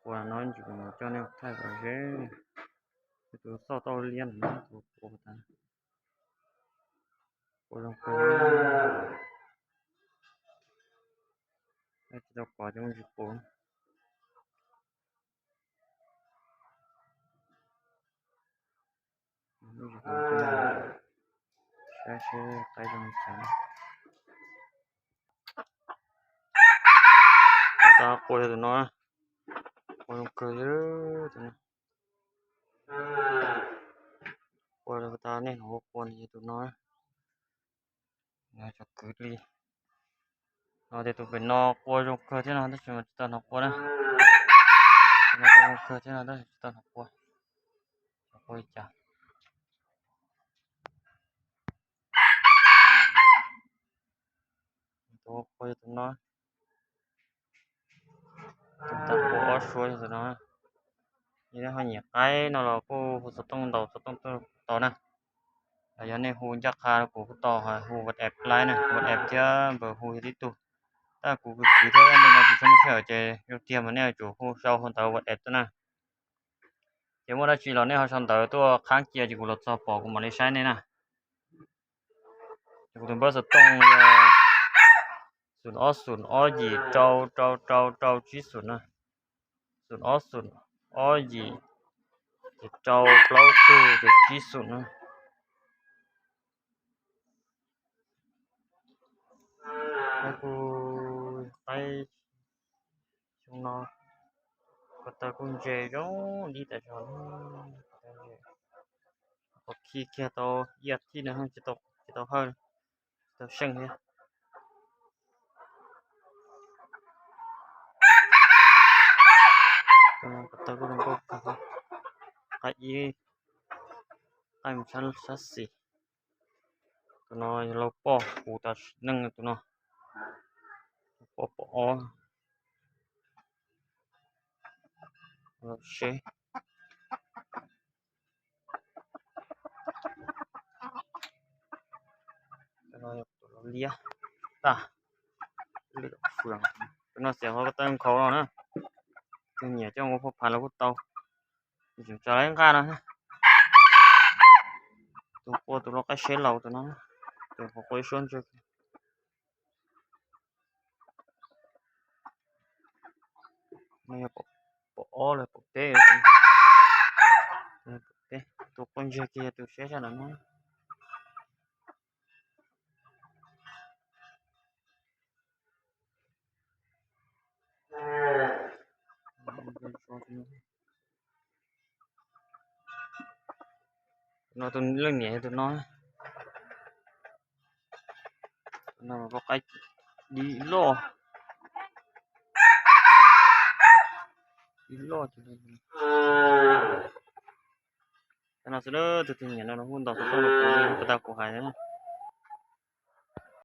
Ua no ntsis kuv mam coj nej mus thaij kom ze. Tus xauj tau liab no, tus qua tas, qua zoo kawg. Tsis tau qua cov ntsis qua. Saib seb qaib zoo li cas. Tab qua yog tus no, qua zoo kawg li tus no. Qua tas nej hnov qua nws yog tus no. Cov kwv li no tias tus pem no qua zoo kawg thiab no tab sis mas tsis tau hnov qua na. Tus no qua zoo kawg thiab no tab sis tsis tau hnov qua. Qua li cas? Tus qua yog tus no. Tus tau qua ob suab yog tus no. Yog nej ho nyiam qaib no los kuj hu xov tooj ntaus xov tooj tuaj tau na. Los yog nej hu ncaj qha kuv kuj tau, hu WhatsApp laiv na, WhatsApp thiab npawb hu yog tib tug. Tab kuv kwv kwv thiab nej no tsis tshua muaj sij hawm ces zoo tiag mas nej yuav tsum hu sau hu ntawv WhatsApp tuaj na. Ces muaj dab tsi los nej ho sau ntawv tuaj qhab cia ces kuv los txog pom kuv mam li saib nej na. Ces kuv tus npawb xov tooj yog xoom ob xoom ob yim rau rau rau rau tsib xoom na. Xoom ob xoom ob yim ces rau plaub tug ces tsib xoom na. Kuv qaib xyoo no ko taw kuj ntse zoo dib tas zog. Qhov khi kiag tau ib as thiv na, tsis tau hawj, tsis tau seej thiab. Ko taw kuj zoo nkauj kawg, qaib ib, qaib mus sab sab xis. Tus no yog lau poj huv tas sim neej tus no. Poj pom ob. Seb. Tus no yog tus liab tag. Tus no xav ho ko taw nkhaus no na. Tus nyiam coj mus ua phaj phav los kuj tau. Tseem tso lawv nqaj no. Tus qua tus lau qaib seb laus tus no, tus qhov qua ib suab ntseg. No yog pom ob los pom peb? Pom peb. Tus qua ntseg kiag tus seb sab nraud no. No tus leej niam yog tus no. Tus no lau qaib dib loj. Dib loj. Tus no xwb, tus twg nyiam no los hu ntaus xov tooj rau kuv li puag ta kuv hais.